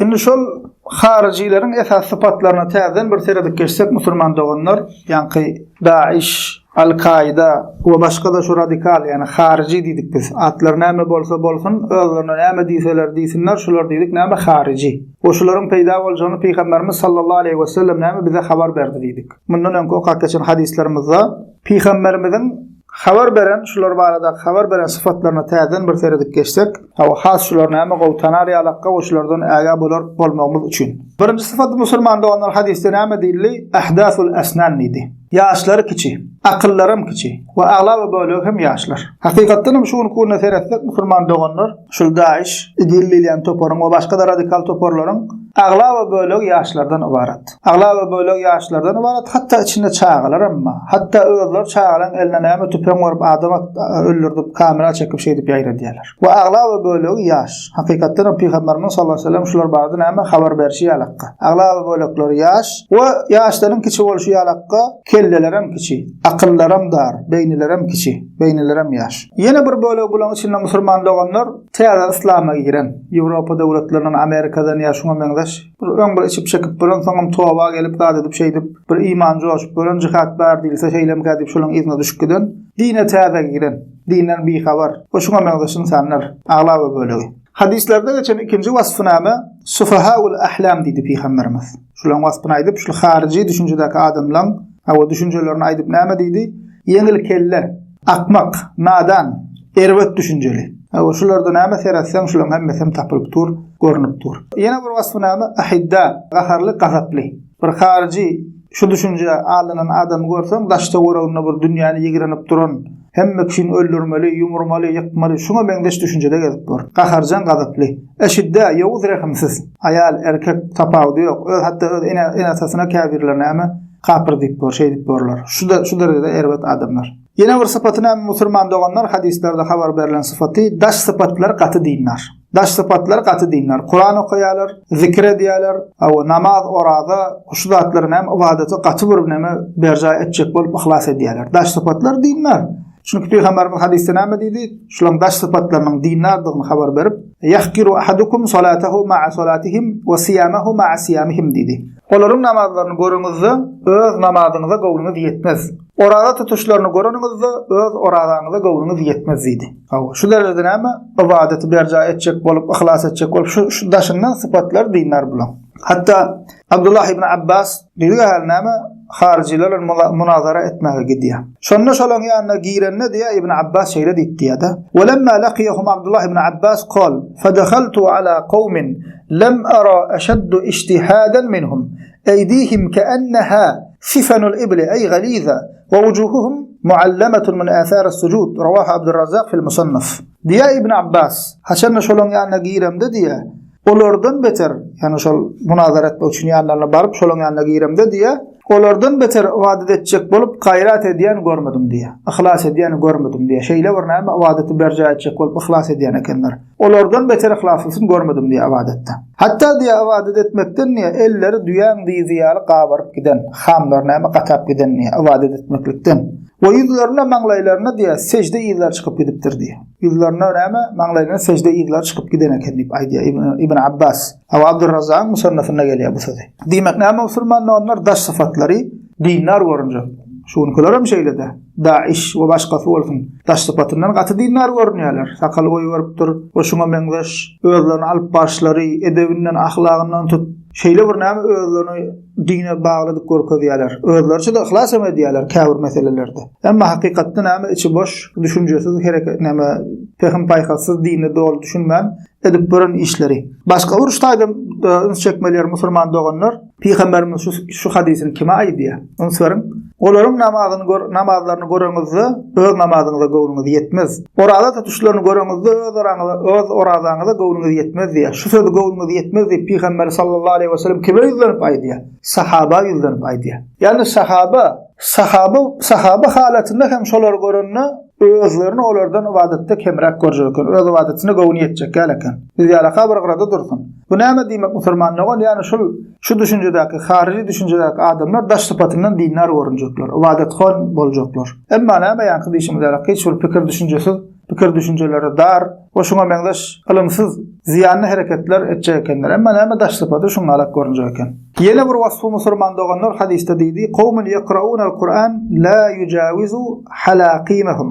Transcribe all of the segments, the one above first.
Indi şol haryjylaryň esasy sypatlaryna täzeden bir seredip geçsek musulman doganlar, ýaňky DAIŞ, Al-Kaida we başga-da şu radikal, ýagny haryjy diýdik biz. Atlary näme bolsa bolsun, özlerine näme diýseler diýsinler, şular diýdik näme haryjy. We şularyň peýda boljagyny Pygamberimiz sallallahu aleýhi we sellem näme bize habar berdi diýdik. Mundan öňki okap geçen hadyslarymyzda Pygamberimiziň habar beren, şular baradaky habar beren sypatlaryna täzeden bir seredip geçsek, hawa has şular näme gowy tanar ýalakka we şulardan ägä bolar bolmagymyz üçin. Birinji sypaty musulman doganlar hadysda näme diýildi? Ahdasul asnan diýdi. Ýaşlary kiçi, akyllaram kiçi we aglaba bölegi hem ýaşlar. Hakykatdan hem şu günki güne seretsek musulman doganlar, şul DAIŞ, IGIL diýilýän toparyň we başga-da radikal toparlaryň aglaba bölegi ýaşlardan ybarat. Aglaba bölegi ýaşlardan ybarat, hatda içinde çagalaram bar. Hatda özleri çagalaryň eline näme tüpeň berip adam öldürdip kamera çekip şeýdip ýaýradýarlar. We aglaba bölegi ýaş. Hakykatdan hem Pygamberimiz sallallahu aleýhi we sellem şular barada näme habar berşi ýalakka. Aglaba bölekleri ýaş we ýaşlaryň kiçi bolşy ýalakka kellelerem kiçi, akyllaram dar, beýnilerem kiçi, beýnilerem ýaş. Ýene bir bölegi bulaň içinde musulman doganlar täze yslama giren, Ýewropa döwletlerinden, Amerikadan ýa şuňa meňzeş bir öň bir içip çekip gören soňam toba gelip zat edip şeýdip bir iman joşup gören jihad bar diýilse şeýlemkä diýip şolaň yzyna düşüp giden, dine täze giren. Dinden bihabar we şuňa meňzeş ynsanlar, aglaba bölegi. Hadyslarda geçen ikinji waspy näme? Sufahaul ahlam diýdi pygamberimiz. Şulaň waspyny aýdyp, şul haryjy düşünjedäki adamlaň, hawa, düşünjelerini aýdyp näme diýdi? Ýeňil kelle, akmak, nadan, erbet düşünjeli. Hawa, şularda näme seretseň, şulaň hemmesem tapylyp dur, görnüp dur. Ýene bir waspy näme? Ahidda, gaharly, gazaply. Bir haryjy şu düşünjä aldanan adamy görseň, daş-töwereginde bir dünýäni ýigrenip duran, hemme kişini öldürmeli, ýumurmaly, ýykmaly, şuňa meňzeş düşünjede gezip dur. Gaharjaň, gazaply. Eşidde, ýowuz, rehimsiz. Aýal, erkek tapawudy ýok. Öz hatda öz ene, ene-atasyna käbirleri näme, kapyr diýip bor, şeýdip borlar. Şu şu derejede erbet adamlar. Ýene bir sypaty näme musulman doganlar, hadyslarda habar berlen sypaty, daş sypatlary gaty dindar. Daş sypatlary gaty dindar. Kuran okaýarlar, zikir edýärler, hawa, namaz, oraza, şu zatlary näme ybadaty gaty bir näme berjaý etjek bolup yhlas edýärler. Daş sypatlary dindar. Çünki Pygamberimiz hadysda näme diýdi? Şularyň daş sypatlarynyň dindardygyny habar berip, Yahkiru ahadukum salatahu ma'a salatihim we siýamahu ma'a siýamihim diýdi. Olaryň namazlaryny göreňizde, öz namazyňyza göwnüňiz ýetmez. Oraza tutuşlaryny göreniňizde, öz orazaňyza göwnüňiz ýetmez diýdi. Hawa, şu derejede näme? Ybadaty berjaý etjek bolup, yhlas etjek bolup, şu, şu daşyndan sypatlar dindar bulaň. Hatda Abdullah ibn Abbas diýdi häli näme? Haryjylar bilen munazara etmäge gidýär. Şonda şolaň ýanyna girende diýýär Ibn Abbas şeýle diýip diýýär-de. Welemma laqiyahum Abdullah ibn Abbas qal, fadakhaltu ala qawmin lam ara ashaddu ijtihadan minhum. Aydihim ka'annaha sifanul ibli ay galiza we wujuhuhum muallamatun min athar as-sujud. Rawahu Abdurrazzak fil Musannaf. Diýýär Ibn Abbas, haçanda şolaň ýanyna giremde diýýär, Olardan beter, ýagny şol munazara etmek üçin ýanlaryna baryp, şolaň ýanyna giremde diýýär, olardan beter ybadat etjek bolup gaýrat edýän görmedim diýýär. Yhlas edýäni görmedim diýýär. Şeýle bir näme ybadaty berjaý etjek bolup yhlas edýän ekenler. Olardan beter yhlaslysyny görmedim diýýär ybadatda. Hatda diýýär ybadat etmekden diýýär, elleri düýäň dyzy ýaly gabaryp giden, hamlary näme gatap giden diýýär ybadat etmeklikden. We ýüzlerine, maňlaýlaryna diýýär, sejde yzlary çykyp gidipdir diýýär. Ýüzlerine näme, maňlaýyna sejde yzlary çykyp giden eken diýip aýdýar Ibn Abbas. Abu Abdurrazzagyň Musannafynda gelýär bu sözi. Diýmek näme musulman doganlar daş sypatlary dindar görünjek. Şu günkilerem şeýle-de. Daiş we başgasy bolsun. Daş sypatyndan gaty dindar görünýärler. Sakal goýberipdir we şuňa meňzeş özlerini alyp barşlary, edebinden, ahlagyndan tut, şeýle bir näme özlerini dine bagly edip görkezýärler. Özleriçe-de yhlas hem edýärler käbir meselelerde. Emma hakykatda näme içi boş, düşünjesiz hereket näme pähim-paýhassyz dine doly düşünmän edip gören işleri. Başga bir şu taýdan e, üns çekmeli ýer musulman doganlar, Pygamberimiz şu, şu hadysyny kime aýdýar? Üns beriň. Olaryň namazyny gör, namazlaryny göreňizde öz namazyňyza göwnüňiz ýetmez. Oraza tutuşlaryny göreňizde öz oraňyza, öz orazaňyza göwnüňiz ýetmez diýýär. Şu sözi göwnüňiz ýetmez diýip Pygamber sallallahu aleýhi we sellem kime ýüzlenip aýdýar? Sahaba ýüzlenip aýdýar. Ýagny sahaba, sahaba, sahaba halatynda hem şolary görende özlerini olardan ybadatda kemräk görjek eken. Öz ybadatyna göwni ýetjek däl eken. Biz ýalaka bir gyrada dursun. Bu näme diýmek musulman dogan? Ýagny şul şu düşünjedäki, haryjy düşünjedäki adamlar daş sypatyndan dindar görünjekler, ybadathon boljaklar. Emma näme ýaňky diýşimiz ýaly hiç bir pikir düşünjesiz. pikir-düşünjeleri dar we şuňa meňzeş ylymsyz zyýanly hereketler etjek ekenler. Emma näme daş sypaty şuňalak görünjek eken. Ýene bir waspy musurman doganlar hadysda diýdi, Kowmun ýekraunel Kuran la ýujawizu halaqimahum.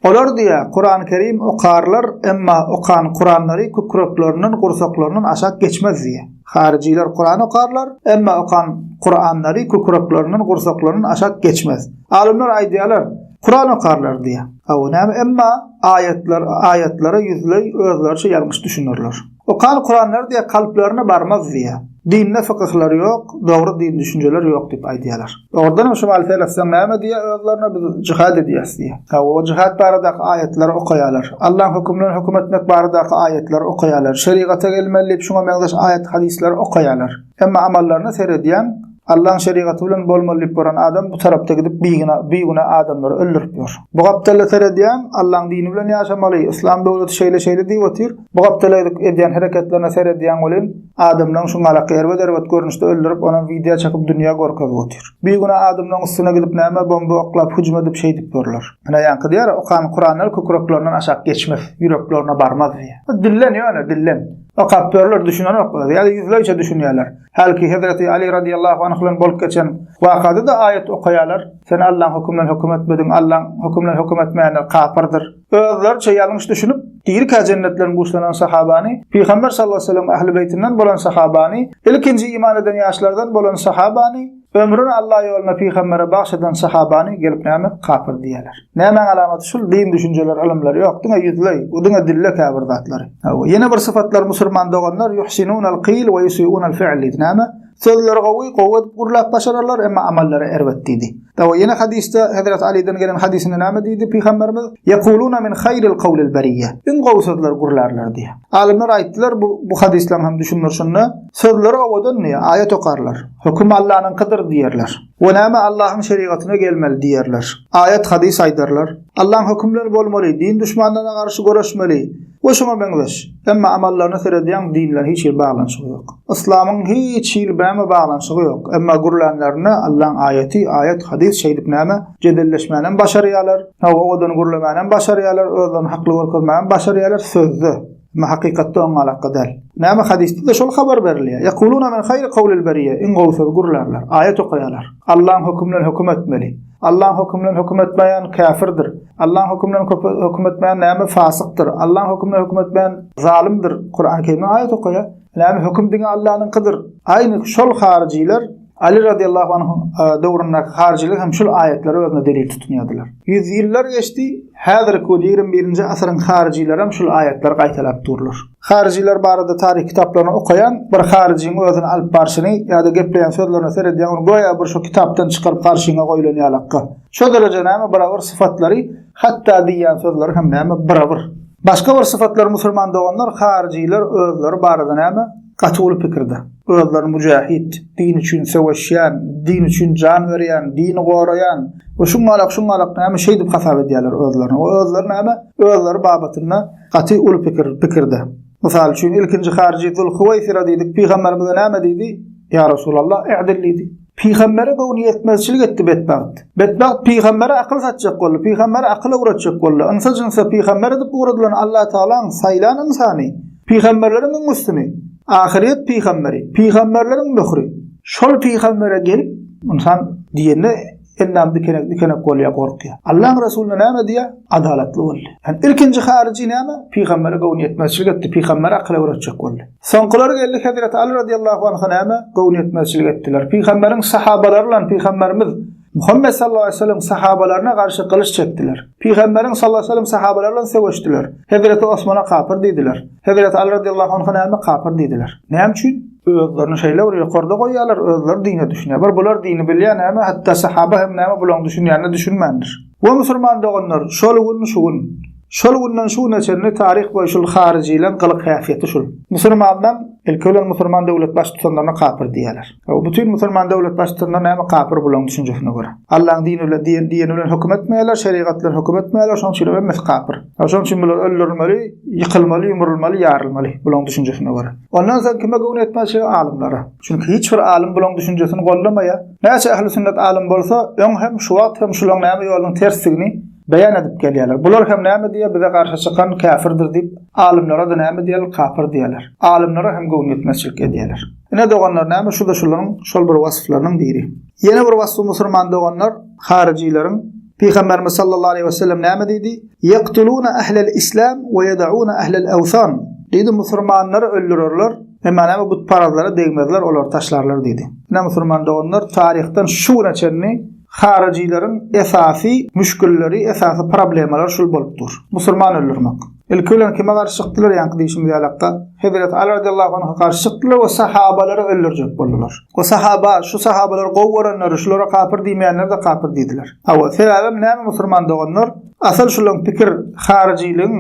Olar diýýär, Kurany Kerim okarlar, emma okan Kuranlary kükreklerinden, gursaklaryndan aşak geçmez diýýär. Haryjylar Kuran okarlar, emma okan Kuranlary kükreklerinden, gursaklaryndan aşak geçmez. Alymlar aýdýarlar, Kuran okarlar diýýär. Hawa, näme, emma aýatlar, aýatlara ýüzleý özleriçe ýalňyş düşünerler. Okan Kuranlary diýýär, kalplaryna barmaz diýýär. Dinde fykyhlary ýok, dogry din düşünjeleri ýok diýip aýdýarlar. Dogrudanam şu maly seretseň näme diýýär özlerine biz jihad edýäs diýýär. Hawa, o jihad baradaky aýatlary okaýarlar. Allaň hökümi bilen höküm etmek baradaky aýatlary okaýarlar. Şerigata gelmeli diýip şuňa meňzeş aýat-hadyslary okaýarlar. Emma amallaryna seredýäň, Allaň şerigaty bilen bolmaly diýip gören adam bu tarapda gidip bigüna bigünä adamlary öldürip ýör. Bu gapdalda seredýäň, Allaň dini bilen ýaşamaly, yslam döwleti şeýle-şeýle diýip otyr. Bu gapdala gidip edýän hereketlerine seredýäň welin, adamlaň şuňalak erbet-erbet görnüşde öldürip, onam wideo çekip dünýä görkezip otyr. Bigünä adamlaň üstüne gidip näme bomba oklap hüjüm edip şeýdip ýörler. Ine ýaňky diýer, okan Kuranlar kükreklerinden aşak geçmez, ýüreklerine barmaz diýýär. Dillen ýöne, dillen. Okap ýörler, düşünenok özi, ýa-da ýüzleýçe düşünýärler. Hälki hezreti Ali radiýallahu anh bilen bolup geçen wakada-da aýat okaýarlar, Sen Allaň hökümi bilen höküm etmediň, Allaň hökümi bilen höküm etmeýänler kapyrdyr. Özleriçe ýalňyş düşünip, dirikä jennet bilen buşlanan sahabany, Pygamber sallallahu aleýhi we sellemiň ähli-beýtinden bolan sahabany, ilkinji iman eden ýaşlardan bolan sahabany, ömrüni Alla ýolunda Pygambere bagş eden sahabany gelip näme, kapyr diýýärler. Nämäň alamaty şul, din düşünjeleri, ylymlary ýok, diňe ýüzleý, diňe dilde käbir zatlary. Hawa, ýene bir sypatlar musurman doganlar, ýuhsinunal kyl we ýusiunal fi'l diýdi. Näme? Sözleri gowy, gowy edip gürläp başararlar, emma amallary erbet diýdi. Dawa ýene hadysda Hezreti Alydan gelen hadysynda näme diýdi pygamberimiz? Ýekuluna min haýril kawlil beriýe. Iň gowy sözleri gürlärler diýýär. Alymlar aýtdylar bu bu hadyslaryň hem düşündirişinde, sözleri owadan diýýär, aýat okarlar. Höküm Allanyňkydyr diýerler. We näme Allahyň şerigatyna gelmeli diýerler. Aýat hadys aýdarlar. Allaň hökümi bilen bolmaly, din duşmanlaryna garşy göreşmeli. We şuňa meňzeş. Emma amallaryna seredýäň din bilen hiç hili baglanyşygy ýok. Yslamyň hiç hili bäme baglanyşygy ýok. Emma gürlänlerinde Allaň aýaty, aýat, hadys şeýdip näme jedelleşmänem başarýarlar, hawa owadan gürlemänem başarýarlar, özlerini hakly görkezmänem başarýarlar sözde. Emma hakykatda oňa alaka däl. Näme hadysda-da şol habar berilýär. Ýekuluna min haýri kawlil beriýe, iň gowy sözi gürlärler, aýat okaýarlar. Allaň hökümi bilen höküm etmeli. Allaň hökümi bilen höküm etmeýän käfirdir. Allaň hökümi bilen höküm etmeýän näme fasykdyr. Allaň hökümi bilen höküm etmeýän zalymdyr. Kurany Kerimden aýat okaýar. Näme höküm diňe Allanyňkydyr. Aýny şol haryjylar Ali radiýallahu anhuň döwründäki haryjylar hem şul aýatlary özüne delil tutunýardylar. Ýüz ýyllar geçdi, häzirki gün 21-nji asyryň haryjylary hem şul aýatlary gaýtalap durlar. Haryjylar barada taryh kitaplaryny okaýan bir haryjyň özüni alyp barşyny ýa-da gepleýän sözlerine seredýäň, ony göýä bir şo kitapdan çykaryp garşyňa goýlan ýalakka. Şo dereje näme birabyr sypatlary, hatda diýýän sözleri hem näme birabir. Başga bir sypatlar musulman doganlar haryjylar özleri barada näme gaty uly pikirde. Özlerini müjahit, din üçin söweşýän, din üçin jan berýän, dini goraýan we şuňalak şuňalak näme şeýdip hasap edýärler özlerini. We özleri näme özleri babatynda gaty uly pikir pikirde. Mysal üçin ilkinji haryjy Zulhuwaýsira diýdik, pygamberimize näme diýdi? Ýa Resulallah, i'dil diýdi. Pygambere göwni ýetmezçilik etdi betbagt. Betbagt pygambere akyl satjak boldy, pygambere akyl öwretjek boldy. Ynsa-jynsa pygamber edip ugradylan Allatagalaň saýlan ynsany, pygamberleriň iň üstüni, ahyrýet pygamberi, pygamberleriň möhri. Şol pygambere gelip, ynsan diýende Endam dikenek dikenek bolýar gorkýar. Allaň Resulyna näme diýýär? Adalatly boldy. Ýani ilkinji haryjy näme? Pygambere göwniýetmezçilik etdi, pygambere akyl öwretjek boldy. Soňkular geldi Hezreti Aly radiýallahu anha näme? Göwniýetmezçilik etdiler. Pygamberiň sahabalary bilen pygamberimiz Muhammet sallallahu aleýhi we sellem sahabalaryna garşy gylyç çekdiler. Pygamberiň sallallahu aleýhi we sellem sahabalary bilen söweşdiler. Hezreti Osmana kapyr diýdiler. Hezreti Aly radiýallahu anha näme? Kapyr diýdiler. Näme üçin? Özlerini şeýle bir ýokarda goýýarlar, özleri dine düşünýär. Bir bular dini bilýär näme, hatda sahaba hem näme bulaň düşünýänine düşünmändir. We musulman doganlar, şol gün şu gün, şol günden şu güne çenli taryh boýy şul haryjylaň gylyk häsiýeti şul. Musulmandan, ilki bilen musulman döwlet baştutanlaryna kapyr diýýärler. We bütin musulman döwlet baştutanlary näme kapyr bulaň düşünjesine görä. Allaň dini bilen diýen diýeni bilen höküm etmeýärler, şerigat bilen höküm etmeýärler, şonuň üçin hem hemmesi kapyr. Şonuň üçin bular öldürilmeli, ýykylmaly, ýumrulmaly, ýarylmaly bulaň düşünjesine görä. Ondan soň kime göwün etmez şeý alymlara. Çünki hiç bir alym bulaň düşünjesini goldamaýar. Näçe ähli sünnet alym bolsa, öň hem, şu wagt hem şulaň näme ýolunyň tersdigini. Beýan edip gelýärler. Bular hem näme diýýär, bize garşy çykan käfirdir diýip, alymlara-da näme diýýärler, kapyr diýýärler. Alymlara hem göwnüýetmezçilik edýärler. Ine doganlar näme, şu-da şularyň şol bir wasflarynyň biri. Ýene bir wasfy musurman doganlar, haryjylaryň, Pygamberimiz sallallahu aleýhi we sellem näme diýdi? Ýektuluna ahlel islam we ýedauna ahlel awsan. Diýdi, musurmanlary öldürerler, emma näme butparazlara degmezler, olary taşlarlar diýdi. Ine musurman doganlar, taryhdan şu güne çenli Haryjylaryň esasy müşgilleri, esasy problemalary şul bolup dur. Musulman öldürmek. Ilki bilen kime garşy çykdylar ýaňky diýşimiz ýalakda? Hezreti Aly radiallahu anha garşy çykdylar we sahabalary öldürjek boldular. We sahaba, şu sahabalary gowy görenleri, şulara kapyr diýmeýänleri-de kapyr diýdiler. Hawa, sebäbem näme musulman doganlar? Asyl şulaň pikir haryjylygyň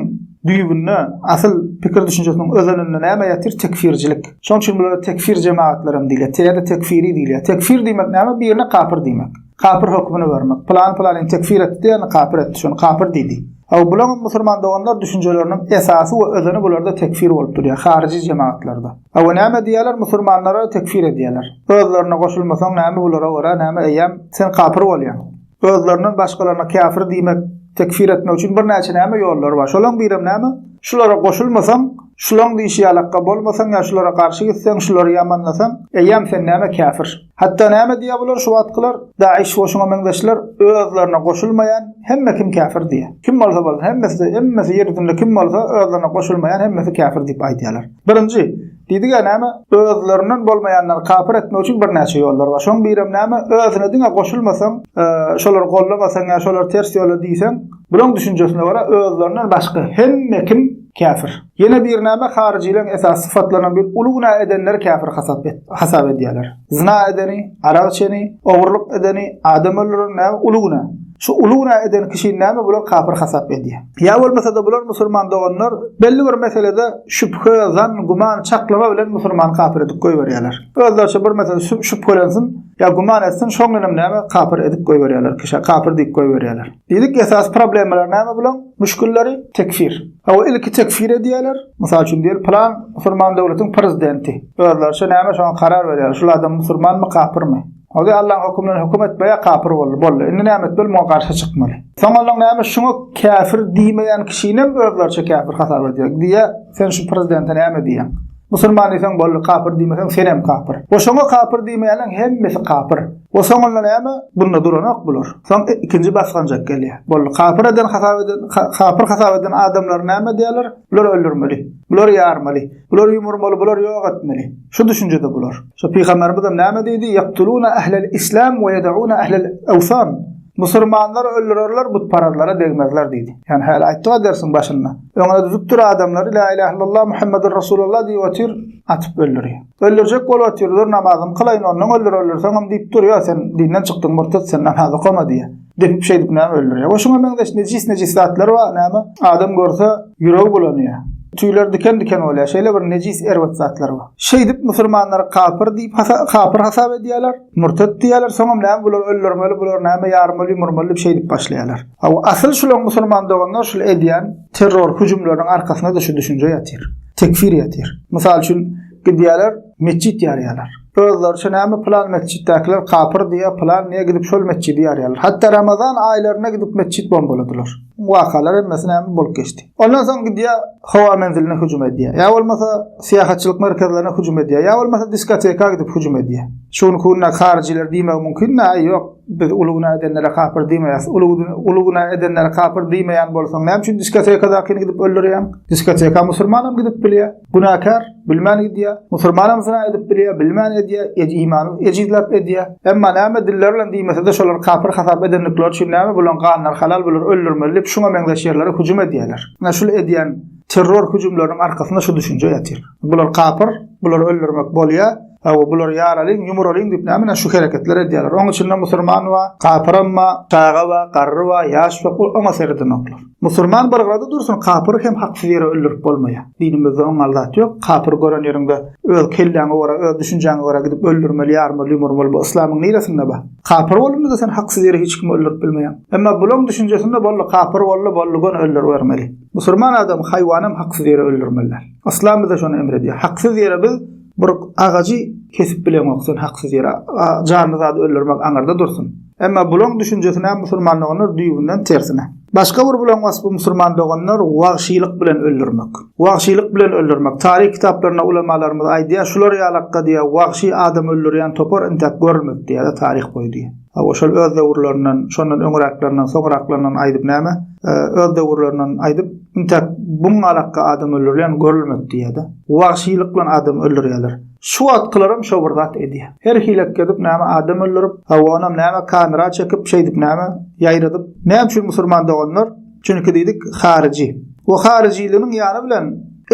düýbünde, asyl pikir düşünjesiniň özeninde näme ýatyr? Tekfirçilik. Şonuň üçin bulara tekfir jemagatlaram diýilýär. T-de tekfiri diýilýär. Tekfir diýmek näme? Birine kapyr diýmek. Kapyr hökmüni bermek. Pylany pylanyny tekfir etdi diýende kapyr etdi, şony kapyr diýdi. Hawa, bulaňam musulman doganlar düşünjeleriniň esasy we özeni bularda tekfir bolup durýar, haryjy jemagatlarda. Hawa, näme diýýärler? Musulmanlara tekfir edýärler. Özlerine goşulmasaň näme bulara görä näme eýýäm sen kapyr bolýaň. Özlerinden başgalaryna käfir diýmek, tekfir etmek üçin birnäçe näme ýollary bar. Şolaň birem näme? Şulara goşulmasaň, şulaň diýşi ýalakga bolmasaň ýa şulara garşy gitseň, şulary ýamanlasaň, eýýäm sen näme käfir. Hatda näme diýýär bular şu wagtkylar, DAIŞ we şuňa meňzeşler özlerine goşulmaýan hemme kim käfir diýýär. Kim bolsa bolsun, hemmesi, hemmesi ýer ýüzünde kim bolsa özlerine goşulmaýan hemmesi käfir diýip aýdýarlar. Birinji, Diýdik-ä näme, özlerinden bolmaýanlary kapyr etmek üçin birnäçe ýollar bar. Şoň birem näme, özüne diňe goşulmasaň, şolary gollamasaň ýa şolary ters ýola diýseň, bulaň düşünjesine görä özlerinden başga hemme kim käfir. Ýene biri näme, haryjylaryň esasy sypatlaryndan biri uly günä edenleri käfir hasap et, hasap edýärler. Zyna edeni, arak içeni, ogurlyk edeni, adam öldüreni näme, uly günä. Şu uly günä eden kişini näme bular kapyr hasap edýär. Ýa bolmasa-da bular musulman doganlar belli bir meselede şübhe, zan, güman, çaklama bilen musulmany kapyr edip goýberýärler. Özleriçe bir mesele şübhelensin ýa güman etsin, şoň bilenem näme kapyr edip goýberýärler kişä, kapyr diýip goýberýärler. Diýdik esasy problemalary näme bulaň? Müşgilleri tekfir. Hawa ilki tekfir edýärler. Mysal üçin diýeli pylan musulman döwletiň prezidenti. Özleriçe näme şoňa karar berýärler. Şul adam musulmanmy, kapyrmy? Hody Allaň hökümi bilen höküm etmeýär, kapyr boldy, boldy. Indi näme etmeli, muňa garşy çykmaly. Soň onuň näme şuňa käfir diýmeýän kişinem özleriçe käfir hasap edýär. Diýýär, sen şu prezidente näme diýýäň? Musulman diýseň boldy, kapyr diýmeseň senem kapyr. We şoňa kapyr diýmeýänleň hemmesi kapyr. We soňunda näme? Bunda duranok bular. Soň ikinji basganjak gelýär. Boldy, kapyr eden hasap eden, kapyr hasap eden adamlary näme edýärler? Bulary öldürmeli. Bulary ýarmaly. Bulary ýumurmaly, bulary ýok etmeli. Şu düşünjede bular. Şu pygamberimizem näme diýdi? Ýaktuluna ahlel islam we ýedauna ahlel awsan. Musurmanlary öldürerler, butparazlara degmezler diýdi. Ýani häli aýtdyk-a dersiň başynda. Öňüne düzüp dur adamlary la ilahe illallah Muhammedur Rasulullah diýip otyr, atyp öldürýär. Öldürjek bolup otyr, dur namazymy kylaýyn, ondan öldür, öldürseňem diýip dur, ýok sen dinden çykdyň, murtat sen namaz okama diýýär. Depip şeýdip näme öldürýär. We şuňa meňzeş nejis-nejis zatlar bar, näme adam görse ýüregi bulanýar. Tüýleri diken-diken bolýar. Şeýle bir nejis erbet zatlar bar. Şeýdip musulmanlary kapyr diýip kapyr hasap edýärler, murtat diýýärler, soňam näme bulary öldürmeli, bulary näme ýarmaly, ýumurmaly diýip şeýdip başlaýarlar. Hawa, asyl şulaň musulman doganlar şul edýän terror hüjümleriniň arkasynda-da şu düşünje ýatyr. Tekfir ýatyr. Mysal üçin gidýärler, metjit ýarýarlar. Özleriçe näme pylan metjitdäkiler kapyr diýýär, pylan diýýär, gidip şol metjidi ýarýarlar. Hatda Ramazan aýlarynda gidip metjit bombaladylar. Wakalar hemmesi näme bolup geçdi. Ondan soň gidýär howa menziline hüjüm edýär. Ýa bolmasa syýahatçylyk merkezlerine hüjüm edýär. Ýa bolmasa diskoteka gidip hüjüm edýär. Şu günki günde haryjylar diýmegi mümkin, aý ýok, biz uly günä edenlere kapyr diýmeýäs. Uly uly günä edenlere kapyr diýmeýän bolsaň, näme üçin diskotekadakini gidip öldürýäň? Diskoteka musulmanam gidip bilýär. Günäkär, bilmän gidýär. Musulmanam zyna edip bilýär, bilmän edýär, imany ejizläp edýär. Emma näme dilleri bilen diýmese-de şolar kapyr hasap edendikleri üçin näme bulaň ganlary halal bulary öldürmeli diýip şuňa meňzeş ýerlere hüjüm edýärler. Ine şul edýän terror hüjümleriniň arkasynda şu düşünje ýatyr. Bular kapyr, bulary öldürmek bolýar. Hawa bulary ýaralyň, ýumuralyň diýip näme ine şu hereketleri edýärler. Oň içinde musulman bar, kapyram bar, çaga bar, garry bar, ýaş bar, oňa seredenoklar. Musulman bir gyrada dursun, kapyry hem haksyz ýere öldürip bolmaýar. Dinimizde oňňal zat ýok. Kapyry gören ýeriňde öz kelläňe görä, öz düşünjäňe görä gidip öldürmeli, ýarmaly, ýumurmaly bu yslamyň niresinde bar? Kapyr bolanda-da sen haksyz ýere hiç kimi öldürip bilmeýäň. Emma bulaň düşünjesinde boldy, kapyr boldy, boldy, göni öldüribermeli. Musulman adam haýwanam haksyz ýere öldürmeli däl. Yslam bize şony emr edýär. Haksyz ýere biz bir agajy kesip bileňok, sen haksyz ýere janly zady öldürmek aňyrda dursun. Emma bulaň düşünjesi näme musulmanlygynyň düýbünden tersine. Başga bir bulaň waspy musurman doganlar wagşylyk bilen öldürmek. Wagşylyk bilen öldürmek. Taryh kitaplarynda ulamalarymyz aýdýar, şular ýalakka diýýär, wagşy adam öldürýän topar intäk görülmedi diýýär-de taryh boýy diýýär. Hawa, şol öz döwürlerinden, şondan öňräklerinden, soňraklaryndan aýdyp näme, öz döwürlerinden aýdyp, intäk buňňalakka adam öldürilýän görülmedi diýýär-de. Wagşylyk bilen adam öldürýärler. Şu wagtkylaram şo bir zat edýär. Her hilek edip näme adam öldürip, hawa onam näme kamera çekip şeýdip näme ýaýradyp. Näme üçin musurman doganlar? Çünki diýdik haryjy. We haryjylygynyň ýany bilen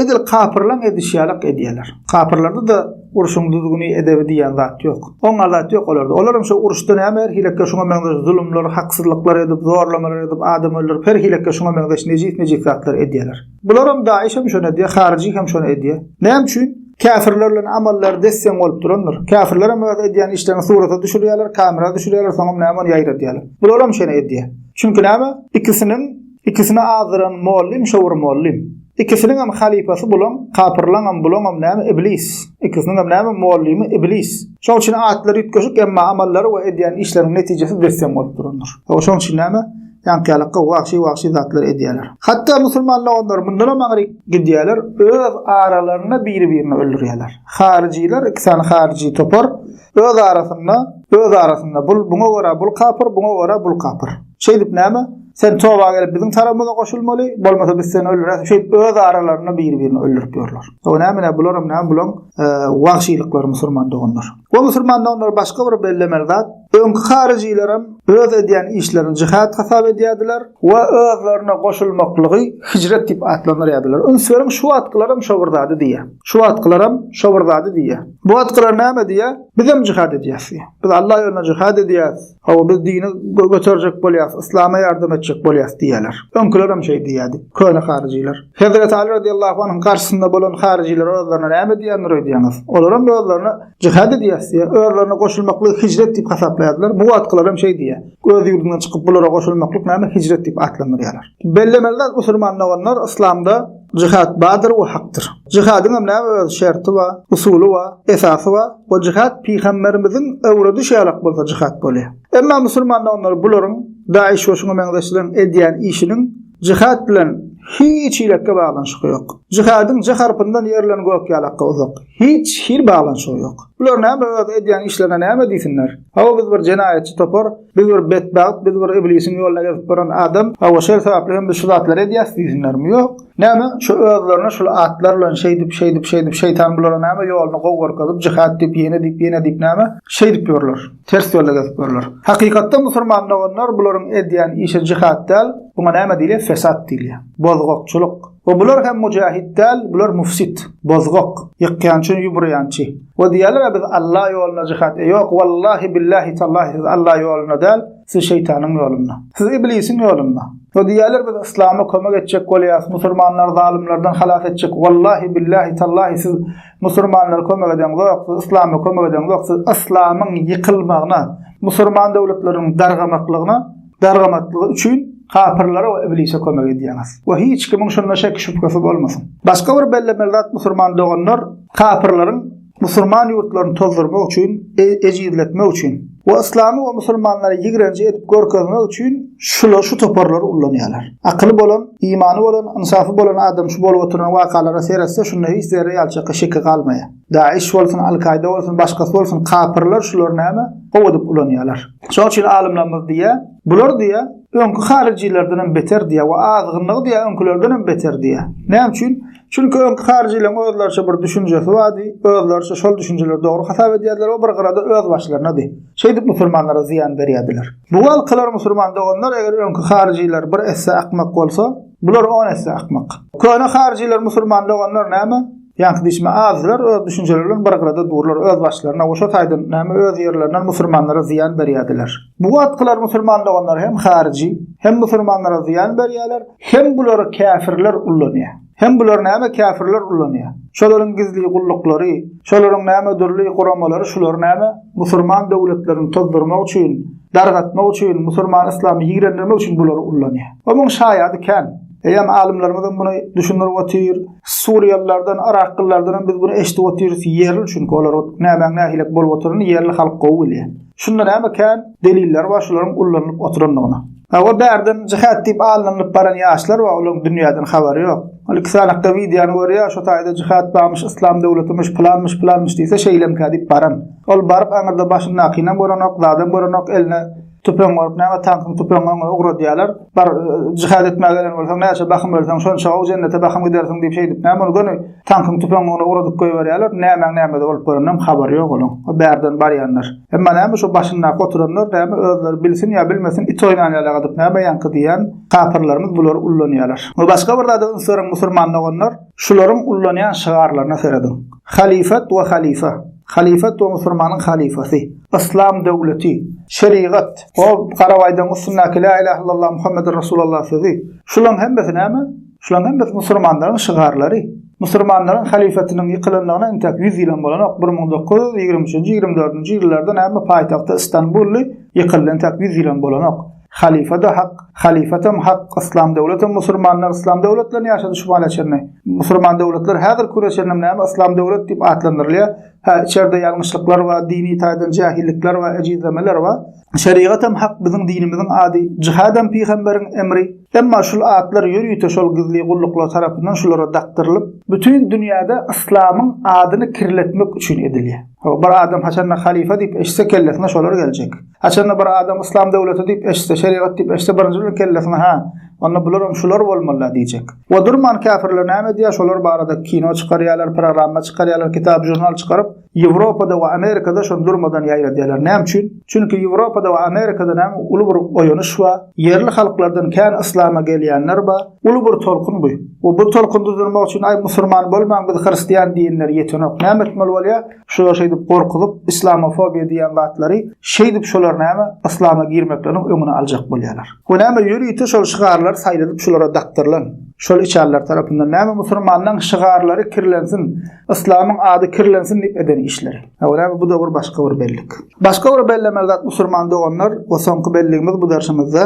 edil kapyrlaň edişi ýalak edýärler. Kapyrlarda-da urşuň düzgüni, edebi diýýän zat ýok. Oňa zat ýok olarda. Olaram şo uruşda näme her hilekge şuňa meňzeş zulumlar, haksyzlyklar edip, zorlamalar edip, adam öldürip her hilekge şuňa meňzeş nejis-nejis zatlar edýärler. Bularam Daiş hem şony edýär, haryjy hem şony edýär. Näme üçin? Käfirler bilen amallary des-deň bolup durandyr. Käfirler hem öz edýän işlerini surata düşürýärler, kamera düşürýärler, soňam näme ony ýaýradýarlar. Bularam şeýle edýär. Çünki näme? Ikisiniň ikisini azdyran mollym şo bir mollym. Ikisiniň hem halypasy bulaň, kapyrlaňam bulaňam näme iblis. Ikisiniň hem näme mollymy iblis. Şoň üçin atlary üýtgeşik, emma amallary we edýän işleriniň netijesi des-deň bolup durandyr. Hawa, şoň üçin näme? Ýaňky ýalakka wagşy-wagşy zatlar edýärler. Hatda musulman doganlar mundanam aňryk gidýärler, öz aralarynda biri-birini öldürýärler. Haryjylar, iki sany haryjy topar öz arasynda, öz arasynda bul buňa görä bul kapyr, buňa görä bul kapyr. Şeýdip näme? Sen toba gelip biziň tarabymyza goşulmaly, bolmasa biz seni öldüräs. Şeýdip öz aralarynda biri-birini öldürip ýörler. O näme näme bularam näme bulaň wagşylyklary musulman doganlar. We musulman doganlar başga bir bellemeli zat, Öňki haryjylaram öz edýän işlerini jihad hasap edýärdiler we özlerine goşulmaklygy hijret diýip atlandyrýardylar. Üns beriň, şu wagtkylaram şo bir zady diýýär. Şu wagtkylaram şo bir zady diýýär. Bu wagtkylar näme diýýär? Bizem jihad edýäs diýýär. Biz Allah ýolunda jihad edýäs. Hawa, biz dini göterjek bolýas, yslama ýardam etjek bolýas diýýärler. Öňkülerem şeý diýýärdi, köne haryjylar. Hezreti Aly radiýallahu anhyň garşysynda bolan haryjylar özlerine näme diýendir öýdýäňiz? Olaram özlerine Jihad edýäs diýýär. Özlerine goşulmaklygy hijret diýip hasaplaýardylar. Bu wagtkylar hem şeý diýýär. Öz ýurduňdan çykyp bulara goşulmaklyk näme hijret diýip atlandyrýarlar. Bellemeli zat musulman doganlar yslamda jihad bardyr we hakdyr. Jihadyň hem näme öz şerti bar, usuly bar, esasy bar we jihad pygamberimiziň öwredişi ýalak bolsa jihad bolýar. Emma musulman doganlar bularyň Daiş we şuňa meňzeşleriň edýän işiniň Jihad bilen hiç hilekge baglanyşygy ýok. Jihadyň J harpyndan ýer bilen gök ýalakga uzak. Hiç hili baglanyşygy ýok. Bular näme öz edýän işlerine näme diýsinler? Hawa biz bir jenaýatçy topar, biz bir betbagt, biz bir iblisiň ýoluna gezip baran adam, hawa şol sebäpli hem biz şu zatlary edýäs diýsinlermi? Ýok. Näme şu özlerine şul atlar bilen şeýdip şeýdip şeýdip şeýtan bulara näme ýoluny gowy görkezip jihad diýip ýene diýip ýene diýip näme şeýdip ýörler. Ters ýolda gezip ýörler. Hakykatda musurman doganlar bularyň edýän işi jihad däl, buňa näme diýilýär? Fesat diýilýär. Bozgakçylyk. We bular hem mujahid däl, bular mufsit, bozgak, ýykýançy, ýumurýançy. We diýýärler-ä biz Alla ýolunda jihad e ýok, wallahi, billahi, tallahi siz Alla ýolunda däl, siz şeýtanyň ýolunda. Siz iblisiň ýolunda. We diýýärler biz yslama kömek etjek bolýas, musurmanlary zalymlardan halas etjek, wallahi, billahi, tallahi siz Musurmanlara kömek edeňzok, siz yslama kömek edeňzok, siz yslamyň ýykylmagyna, musurman döwletleriniň dargamaklygyna, dargamaklygy üçin kapyrlara we iblise kömek edýäňiz. We hiç kimiň şunda şek-şübhesi bolmasyn. Başga bir bellemeli zat musurman doganlar, kapyrlaryň musurman ýurtlaryny tozdurmak üçin, ejizletmek üçin we yslamy we musulmanlary ýigrenji edip görkezmek üçin şular şu toparlary ullanýarlar. Akyly bolan, imany bolan, ynsafy bolan adam şu bolup oturan wakalara seretse şunda hiç zerre ýalçakka şeki galmaýar. Daiş bolsun, Al-Kaida bolsun, başgasy bolsun kapyrlar şulary näme gowy edip ulanýarlar. Şonuň üçin alymlarymyz diýýär, bular diýýär, öňki haryjylardan hem beter diýýär we azgynlygy diýýär öňkülerden hem beter diýýär. Näme üçin? Çünki öňki haryjylaryň özleriçe bir düşünjesi bardy, özleriçe şol düşünjeleri dogry hasap edýärdiler we bir gyrada öz başlarynady. Şeýdip musulmanlara zyýan berýärdiler. Bu halkalar musulman doganlar eger öňki haryjylar bir esse akmak bolsa, bular on esse akmak. Köne haryjylar musulman doganlar näme? Ýaňky diýşime azdylar, öz düşünjeleri bilen bir gyrada durlar, öz başlaryna we şo taýdan näme öz ýerlerinden musulmanlara zyýan berýärdiler. Bu wagtkylar musulman doganlar hem haryjy, hem musulmanlara zyýan berýärler, hem bulary käfirler ullanýar. Hem bulary näme käfirler ullanýar. Şolaryň gizli gulluklary, şolaryň näme dürli guramalary şulary näme musurman döwletlerini tozdurmak üçin, dargatmak üçin, musurman yslamy ýigrendirmek üçin bulary ullanýar. We muň şaýady kän. Eýýäm alymlarymyzam muny düşündirip otyr. Suriýalylardan, yraklylardanam biz muny eşidip otyrys, ýerli çünki olar nämäň nähilek bolup oturanyny ýerli halk gowy bilýär. Şunda näme kän deliller bar şularyň ullanylyp oturandygyna. Hawa bärden jihat diýip alnynyp baran ýaşlar bar, olaryň dünýäden habary ýok. Ol ikisanakda wideony görýär, şo taýda jihat barmyş, yslam döwletimmiş, pylanmyş, pylanmyş diýse şeýlemkä diýip baran. Ol baryp aňyrda başyndakynam görenok, zadam görenok, eline tüpeň görüp näme tankyň tüpeňi öňe ugradýarlar. Bar jihat etmäge gelen bolsaň näçe bahym ölseň şonça gowy jennete bahym gidersiň diýip şeýdip näme ony göni tankyň tüpeňi öňüne ugradyp goýberýärler. Nämäň nämede bolup göreninem habary ýok olaň. O bärden barýanlar. Emma näme şo başyndaky oturanlar näme özleri bilsin ýa bilmesin it oýnan ýalak edip näme ýaňky diýýän kapyrlarymyz bulary ullanýarlar. We başga bir zada üns beriň musurman doganlar şularyň ullanýan şygarlaryna serediň. Halyfat we halyfa. Halyfat we musurmanyň halyfasy. Yslam döwleti. Şerigat. O garabaýdagyň üstündäki La ilahe illallah Muhammedur Rasulallah sözi. Şularyň hemmesi näme? Şularyň hemmesi musurmanlaryň şygarlary. Musurmanlaryň halyfatynyň ýykylanlygyna entek ýüz ýylam bolanok. 1923-nji, 24-nji ýyllarda näme paýtagty Istanbuldy, ýykyldy entek ýüz ýylam bolanok. Halyfa-da hak, halyfatam hak, yslam döwletem musurmanlar yslam döwletlerini ýaşady şu mala çenli. Musurman döwletler häzirki güne çenlem näme yslam döwlet diýip atlandyrylýar. Hä, içerde ýalňyşlyklar bar, dini taýdan jähillikler bar, ejizlemeler bar. Şerigatam hak biziň dinimiziň ady, jihadam pygamberiň emri. Emma şul atlar ýörite şol gizli gulluklar tarapyndan şulara dakdyrylyp, bütin dünýäde yslamyň adyny kirletmek üçin edilýär. Hawa, bir adam haçanda halyfa diýip eşitse kellesine şolar geljek. Haçanda bir adam yslam döwleti diýip eşitse, şerigat diýip eşitse birinji bilen kellesine hä, onda bularam şular bolmaly-da diýjek. We durman käfirler näme edýär, şolar barada kino çykarýarlar, programma çykarýarlar, kitap, žurnal çykaryp, Ýewropada we Amerikada şony durmadan ýaýradýarlar. Näme üçin? Çünki Ýewropada we Amerikada näme uly bir oýanyş bar, ýerli halklardan kän yslama gelýänler bar, uly bir tolkun bu. We bu tolkuny durdurmak üçin aý musurman bolmaň biz hristian diýenler ýetenok. Näme etmeli bolýar? Şolar şeýdip gorkuzyp, islamofobiýa diýen zatlary şeýdip şolar näme yslama girmekleriniň öňüni aljak bolýarlar. We näme ýörite şol şygarlary saýladyp şulara dakdyrylan. Şol içalylar tarapyndan näme musurmanlaň şygarlary kirlensin, yslamyň ady kirlensin diýip eden işleri. Hawa näme bu-da bir başga bir bellik. Başga bir bellemeli zat musurman doganlar we soňky belligimiz bu dersimizde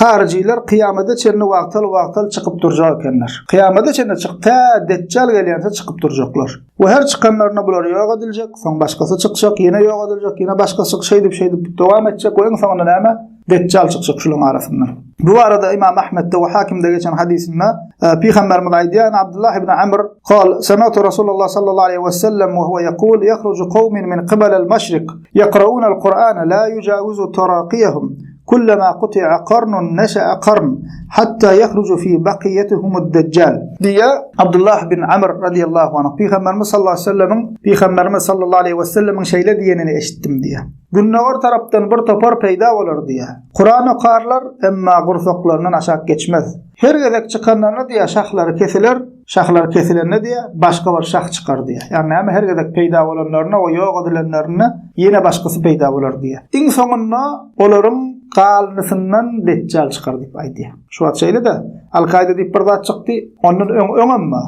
Haryjylar kyýamada çenli wagtal-wagtal çykyp durjak ekenler. Kyýamada çenli çyk tä Deçjal gelýänçä çykyp durjaklar. We her çykanlarynda bular ýok ediljek, soň başgasy çykjak, ýene ýok ediljek, ýene başgasy çyk şeýdip şeýdip dowam etjek we iň soňunda näme? Deçjal çykjak şularyň arasyndan. Bu barada Imam Ahmetde we Hakimde geçen hadysynda e, Pygamberimiz aýdýar, Abdullah ibn Amr kal, Sami'tu Rasulullah sallallahu aleyhi ve sellem we huwa yekul, yahruju qawmin min qibal al-maşrik, yakraun al-Kur'an la yujawizu taraqiyahum. Kullama kuti'a qarnun neşe'e qarn hatta yahrucu fi bakiyetihumud-dejjal. Diýýär Abdullah bin Amr radiyallahu anh. Pygamberimiz sallallahu aleyhi ve sellemiň Pygamberimiz sallallahu aleyhi ve sellemiň şeýle diýenini eşitdim diýýär. Gündogar tarapdan bir topar peýda bolar diýýär. Kuran okarlar, emma gursaklaryndan aşak geçmez. Her gezek çykanlarynda diýýär şahlary kesiler, Şahlar kesilende diýýär, başga bir şah çykar diýýär. Ýagny näme her gezek peýda bolanlarynda we ýok edilenlerinde ýene başgasy peýda bolar diýýär. Iň soňunda olaryň galyndysyndan Deçjal çykar diýip aýdýar. Şu wagt şeýle-de, Al-Kaýda diýip bir zat çykdy, ondan öň öňem bar.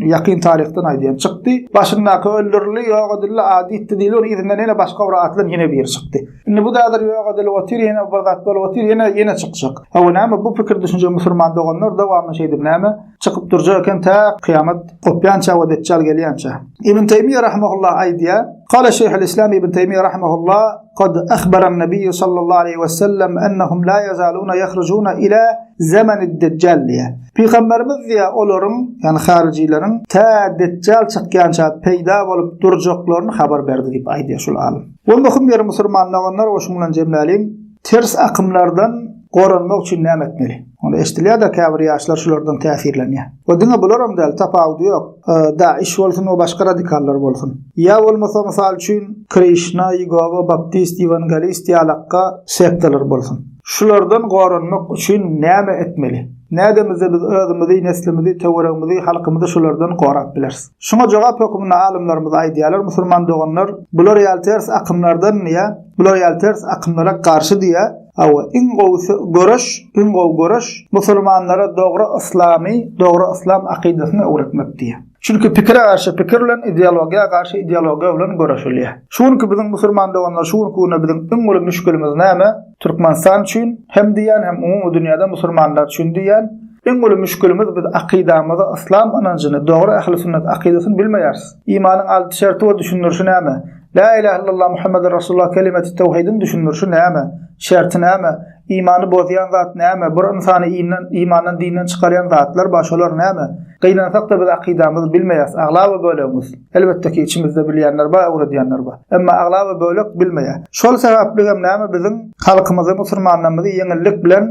Ýakyn taryhdan aýdýan. Çykdy, başyndaky öldürildi, ýok edildi, ady ýitdi diýildi, onuň yzyndan ýene başga bir atlan ýene biri çykdy. Indi bu häzir ýok edilip otyr, ýene bir zat bolup otyr, ýene ýene çykjak. Hawa näme bu pikir düşünje musurman doganlar dowamly şeýdip näme? Çykyp durjak eken tä kyýamat gopýança we Deçjal gelýänçä. Ibn Teýmiýe rahimehullah aýdýar, Kale Şeýhul Islam Ibn Teýmiýe rahimehullah, Kad ahbaran Nebiýu sallallahu aleýhi we sellem ennehum la ýezaluna ýahrujuna ila zemenid-Deçjal diýýär. Pygamberimiz diýýär, olaryň, ýagny haryjylaryň tä Deçjal çykýança peýda bolup durjaklaryny habar berdi diýip aýdýar şul alym. We möhüm ýeri musurman doganlar we şuň bilen jemläliň, ters akymlardan goranmak üçin näme etmeli? Ony eşdilýär-de käbir ýaşlar şulardan täsirlenýär. We diňe bularam däl, tapawudy ýok. Daiş bolsun we başga radikallar bolsun. Ýa bolmasa mysal üçin Krişna, Ýegowa, Baptist, Ewangelist ýalakga sektalar bolsun. Şulardan goranmak üçin näme etmeli? Nädemizde biz özümizi, neslimizi, töweregimizi, halkymyzy şulardan gorap bileris? Şuňa jogap hökmünde alymlarymyz aýdýarlar, musulman doganlar, bular ýaly ters akymlardan diýýär, bular ýaly ters akymlara garşy diýýär, hawa, iň gowusy göreş, iň gowy göreş, musulmanlara dogry yslamy, dogry yslam akydasyny öwretmek diýýär. Çünki pikire garşy pikir bilen, ideologiýa garşy ideologiýa bilen göreşilýär. Şu günki biziň musulman doganlar, şu günki günde biziň iň uly müşgilimiz näme? Türkmenistan üçin hem diýýän, hem umumy dünýäde musulmanlar üçin diýýän, Iň uly müşgilimiz biz akydamyzy yslam ynanjyny dogry ähli sünnet akydasyny bilmeýäris. Imanyň alty şerti we düşündirişi näme? Lä ilähe illallah Muhammeden Rasulullah kelimeti tewhidiň düşündirişi näme? Şerti näme? Imany bozýan zat näme? Bir ynsany imandan dinden çykarýan zatlar bar şolar näme? Gynansakda biz akydamyzy bilmeýäs aglaba bölegimiz. Elbetde ki içimizde bilýänler bar öwredýänler bar. Emma aglaba bölek bilmeýär. Şol sebäpligem näme biziň halkymyzy musurmanlarymyzy ýeňillik bilen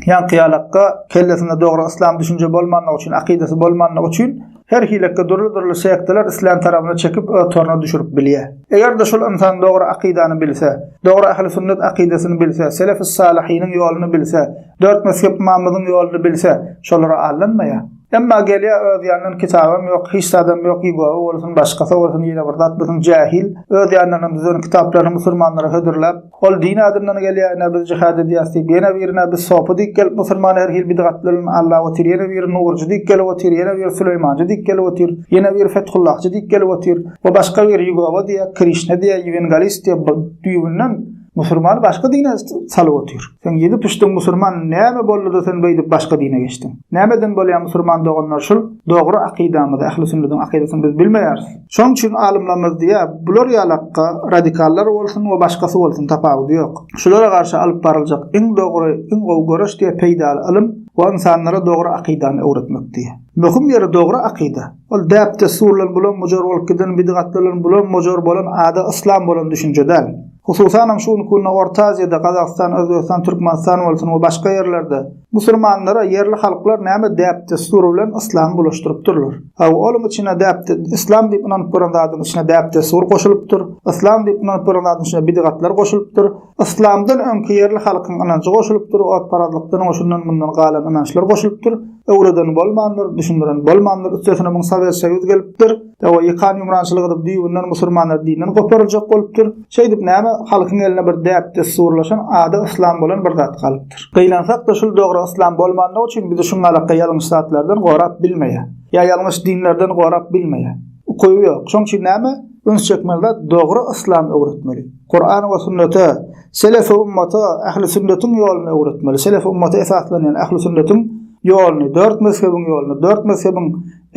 ýaňky ýalakka kellesinde dogry yslam düşünje bolmanlygy üçin akydasy bolmanlygy üçin Her hilekge dürli-dürli sektalar islän tarabyna çekip öz toruna düşürip bilýär. Eger-de şol ynsan dogry akydany bilse, dogry ähli-sünnet akydasyny bilse, selefus-salyhynyň ýoluny bilse, dört mezhep ymamymyzyň ýoluny bilse, şolara aldanmaýar. Emma gelýär öz ýanyndan kitabam ýok, hiç zadam ýok, Ýegowa bolsun, başgasy bolsun, ýene bir zat bolsun, jähil, öz ýanyndan düzen kitaplaryny musulmanlara hödürläp, Ol din adyndan gelýär, ine biz jihad edýäs diýip, ýene birine biz sopy diýip gelip musulmany her hili bidgatlar bilen aldap otyr, ýene biri nurjy diýip gelip otyr, ýene biri süleýmanjy diýip gelip otyr, ýene biri fethullahçy diýip gelip otyr we başga biri Ýegowa diýýär, Krişna diýýär, ýewengalist diýýär, bu düýbünden musulmany başga dine salyp otyr. Seň ýedi puşdyň musulman näme boldy-da sen beýdip başga dine geçdiň? Nämeden bolýar musulman doganlar şul dogry akydamyzy, ähli sünnediň akydasyny biz bilmeýäris. Şoň üçin alymlarymyz diýýär, bular ýalakga radikallar bolsun we başgasy bolsun tapawudy ýok. Şulara garşy alyp baryljak iň dogry, iň gowy göreş diýýär peýdaly ylym we ynsanlara dogry akydany öwretmek diýýär. Möhüm ýeri dogry akyda. Ol däp-dessur bilen bulam-bujar bolup giden bidgatlar bilen bulam-bujar bolan ada yslam bolan düşünje däl. Hususanam şu günki günde Orta Aziýada, Gazagystan, Özbegistan, Türkmenistan bolsun we başga ýerlerde musulmanlara ýerli halklar näme däp-dessur bilen yslamy bulaşdyrypdyrlar. Hawa, onuň içine däp yslam diýip ynanyp gören zadyň içine däp-dessur goşulypdyr, yslam diýip ynanyp gören zadyň içine bidgatlar goşulypdyr, yslamdan öňki ýerli halkyň ynanjy goşulypdyr, otparazlykdan we şundan-mundan galan ynançlar goşulypdyr. Öwreden bolmandyr, düşündiren bolmandyr, üstesine muň Sowet Soýuz gelipdir. Hawa, ýykan-ýumrançylyk edip düýbünden musurmanlar dinden goparyljak bolupdyr. Şeýdip näme, halkyň eline bir däp-dessurlaşan ady yslam bolan bir zat galypdyr. Gynansak-da şul dogry yslam bolmanlygy üçin bizi şuňalakga ýalňyş zatlardan gorap bilmeýär. Ýa ýalňyş dinlerden gorap bilmeýär. Ukyby ýok. Şoň üçin näme, üns çekmeli zat dogry yslam öwretmeli. Kuran we sünnete, selefi ummata, ähli sünnetiň ýoluny öwretmeli. Selefi ummata esaslanýan ähli sünnetiň ýoluny, dört mezhebiň ýoluny, dört mezhebiň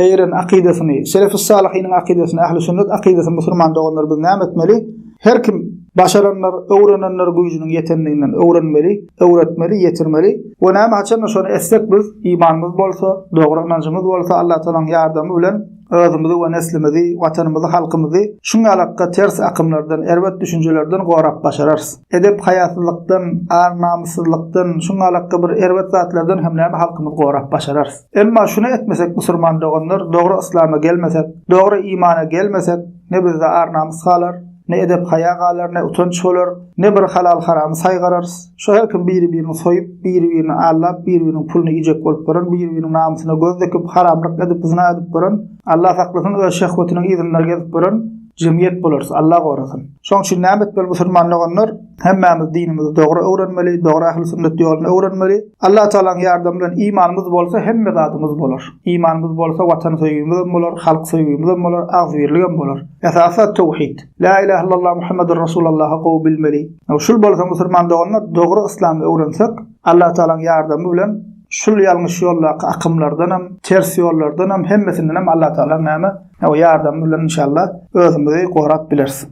Eýran akydasyny, Selefus-salyhynyň akydasyny, Ähli-sünnet akydasyny musulman doganlar biz näme etmeli? Her kim başaranlar, öwrenenler güýjüniň ýetenliginden öwrenmeli, öwretmeli, ýetirmeli. We näme haçanda şony etsek biz imanymyz bolsa, dogry ynanjymyz bolsa Allatagalaň ýardamy bilen özümizi we neslimizi, watanymyzy, halkymyzy şuňalakga ters akymlardan, erbet düşünjelerden gorap başararys. Edep-haýasyzlykdan, ar-namyssyzlykdan, şuňalakga bir erbet zatlardan hem näme halkymyzy gorap başararys. Emma şuny etmesek musurman doganlar, dogry yslama gelmesek, dogry imana gelmesek, ne bizde ar-namys galar, ne edep-haýa galar, ne utanç bolar, ne bir halal-haramy saýgararys. Şo her kim biri-birini soýup, biri-birini aldap, biri-biriniň puluny iýjek bolup gören, biri-biriniň namysyna göz dikip, haramlyk edip, zyna edip gören, Allah saklasyn, öz şehwetiniň yzynda gezip gören jemgyýet bolarys, Allah gorasyn. Şoň üçin näme etmeli musulman doganlar? Hemmämiz dinimizi dogry öwrenmeli, dogry ähli sünnet ýoluny öwrenmeli. Allah Tagalaň ýardamy bilen imanymyz bolsa hemme zadymyz bolar. Imanymyz bolsa watan söýgimizem bolar, halk söýgimizem bolar, agzybirligem bolar. Esasy zat töwhid. La ilahe illallah Muhammedur Rasulullahy gowy bilmeli. Şul bolsa musulman doganlar dogry yslamy öwrensek Allah Tagalaň ýardamy bilen şul ýalňyş ýoldaky akymlardanam, ters ýollardanam hemmesindenem Allah Tagalaň näme ýardamy bilen inşallah özümizi gorap bileris.